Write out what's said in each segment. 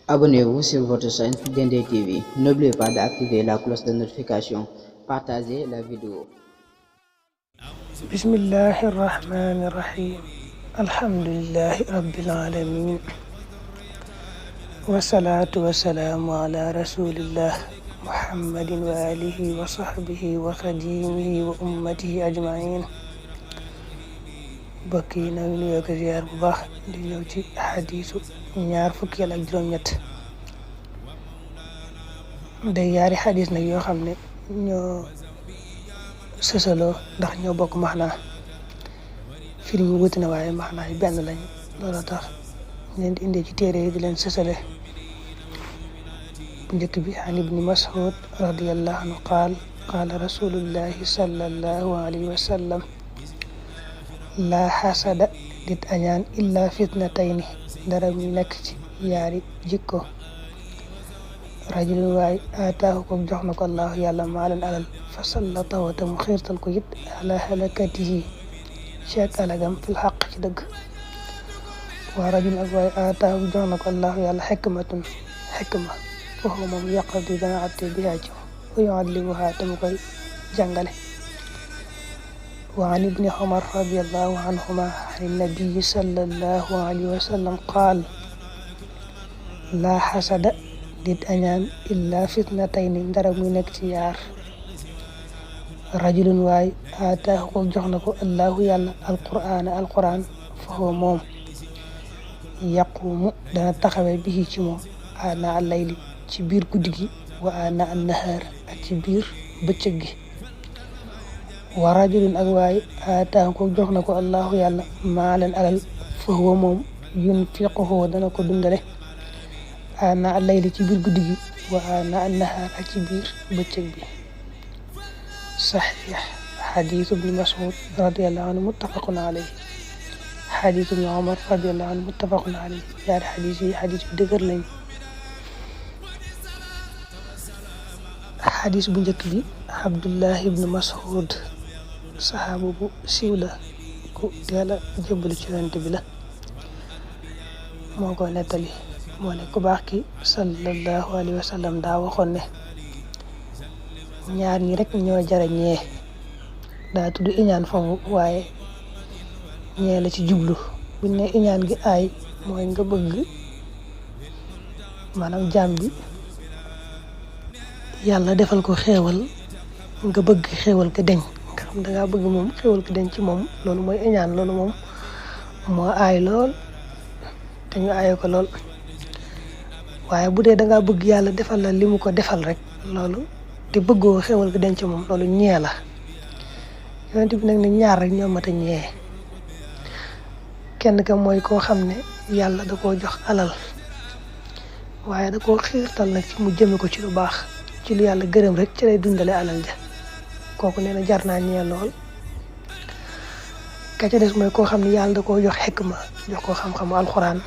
Abonnez-vous sur votre chaîne Dendé TV. N'oubliez pas d'activer la cloche de notification. Partagez la vidéo. Bismillahi rahmani rahim. Alhamdulillahi rabbil alamin. Wassalatu wassalamu ala rasulillah Muhammadin wa alihi wa sahbihi wa khadimihi wa ummatihi ajmain. Bokk yi na nuyoo ko ziar bu baax di ñëw ci xadiisu ñaar fukkeel ak juróom-ñett day yaari xadiis nag yoo xam ne ñoo sësaloo ndax ñoo bokk maxnaa firi bi wuti na waaye maxnaa yi benn lañ loolu tax ñu leen di indee ci téere yi di leen sësale bu njëkk bi an ibni Mas'ud radiyallahu anhu qaala rasulullahi sallallahu alayhi wa sallam laa xasada dit añaan illa fitnatayni dara mi nekk ci yaari jikko rajulun waay aataahu ko jox na ko allahu yàlla maalan alal fa sallatahu te mu xiirtal ko it ala halakatihi ci ak alagam fil xaq ci dëgg waa rajulun ak waay aataahu jox na ko allahu yàlla xikma foofu moom yaqdi dana atte bihaa ci wa yuallimuha te mu koy jàngale وعن ابن عمر رضي الله عنهما عن النبي صلى الله عليه وسلم قال لا حسد ديت أنيان إلا فتنتين درم نكتيار رجل واي آتاه جخنكو الله يلا القرآن فهو موم يقوم دانا تخوي به ci moom آناء الليل ci biir guddi gi wa آناء النهار ak ci biir bëccëg gi wa rajulun ak waay aataahu ko jox na ko allahu yàlla maalan alal fa huwa moom yunfiquhu dana ko dundale ana layli ci biir guddi gi wa ana nahaar ak ci biir bëccëg bi saxiix xadiis ibni Mas'ud radiyallahu anhu muttafaqun alayhi xadiis ibni Umar radiyallahu anhu muttafaqun alayhi yaari xadiis yi xadiis bi dëgër lañ xadiis bu njëkk bi Abdullah ibni Mas'ud saxaaba bu siiw la ku teel a jébbalu ci yonent bi la moo ko nettali moo ne ku baax ki sallallahu alayhi wa sallam daa waxoon ne ñaar ñi rek ñoo jara ñee daa tudd iñaan foofu waaye ñee la ci jublu buñ ne iñaan gi aay mooy nga bëgg maanaam jaam bi yàlla defal ko xéewal nga bëgg xéewal ko deñ dangaa bëgg moom xéwal ko den ci moom loolu mooy iñaan loolu moom moo aay lool te ñu aaye ko lool waaye bu dee dangaa bëgg yàlla defal la li mu ko defal rek loolu te bëggoo xéwal ko den ci moom loolu ñee la yonent bi nag ne ñaar rek ñoo mat a ñee kenn ka mooy koo xam ne yàlla da koo jox alal waaye da koo xiirtal nag ci mu jëme ko ci lu baax ci lu yàlla gërëm rek ci lay dundale alal ja kooku nee na jar naa ñee lool ka ca des mooy koo xam ne yàlla da koo jox xikma jox ko xam-xamu alxuraan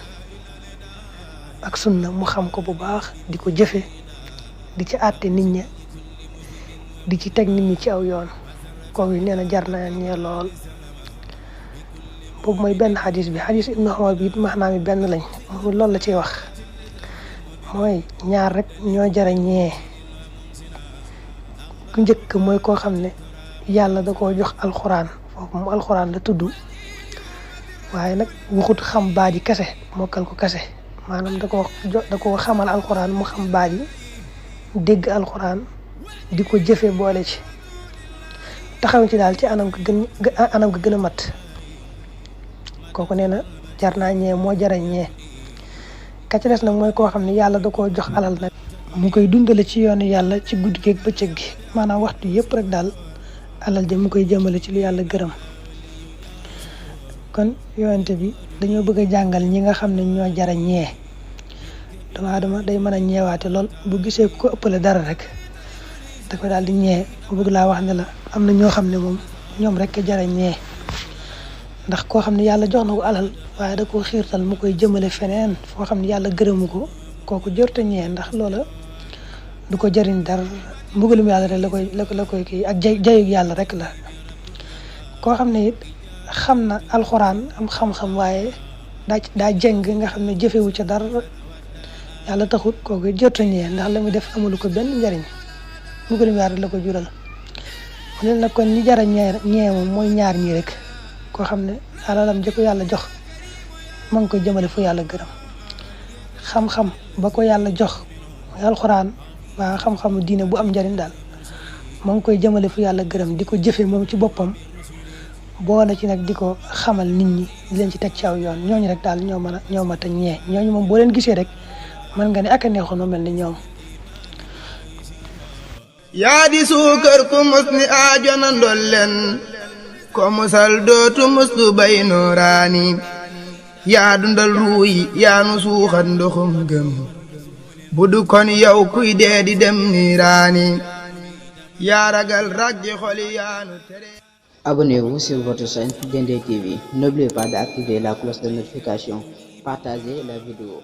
ak sunna mu xam ko bu baax di ko jëfe di ci àtte nit ñi di ci teg nit ñi ci aw yoon kooku nee na jar naa ñee lool boobu mooy benn xadis bi xadis ibnu Umar bi it maanaam mi benn lañ moom loolu la ciy wax mooy ñaar rek ñoo jara ñee ku njëkk mooy koo xam ne yàlla da koo jox alxuraan foofu mu alxuraan la tudd waaye nag waxut xam baat yi kese mokkal ko kese maanaam da koo xamal alxuraan mu xam baat yi dégg alxuraan di ko jëfe boole ci taxaw ci daal ci anam ga gën a mat kooku nee na jar naa ñee moo jara ñee ka ci des nag mooy koo xam ne yàlla da koo jox alal nag mu koy dundale ci yoonu yàlla ci guddi gi ak bëccëg gi maanaam waxtu yëpp rek daal alal ja mu koy jëmale ci lu yàlla gërëm kon yonent bi dañoo bëgg a jàngal ñi nga xam ne ñoo jara ñee dama day mën a ñeewaate lool bu gisee ku ko ëppale dara rek da ko daal di ñee bu bëgg laa wax ne la am na ñoo xam ne moom ñoom rek jara ñee ndax koo xam ne yàlla jox na ko alal waaye da koo xiirtal mu koy jëmale feneen foo xam ne yàlla gërëmu ko kooku jërte ñee ndax loola du ko jëriñ dara mbugalum yàlla rek la koy kii ak jayug yàlla rek la koo xam ne it xam na alxuraan am xam-xam waaye daa jëng nga xam ne jëfewu ca dara yàlla taxut kooku jot a ñee ndax la muy def amulu ko benn njariñ mu ko lim la ko jural mu leen nag kon ñi jara ñee moom mooy ñaar ñi rek koo xam ne alalam jëkko yàlla jox ma ngi koy jëmale fu yàlla gërëm xam-xam ba ko yàlla jox mooy alxuraan waa xam-xamu diine bu am njariñ daal ma ngi koy jëmale fu yàlla gërëm di ko jëfe moom ci boppam boole ci nag di ko xamal nit ñi di leen ci teg ci aw yoon ñooñu rek daal ñoo mat a ñee ñooñu moom boo leen gisee rek mën nga ne ak a neexoon mel ni ñoom yaa di suukar ku mus ni aajona ndolleen ko musal dootu muslu bay nooraani yaa dundal ruuyi yaa nu suuxat ndoxum gëm budu kon yow kuy dee di dem niiraani yaa ragal raggi xoli yaa nu tere. Abonnez-vous sur votre chaîne Dendey TV. N'oubliez pas d'activer la cloche de notification. Partagez la vidéo.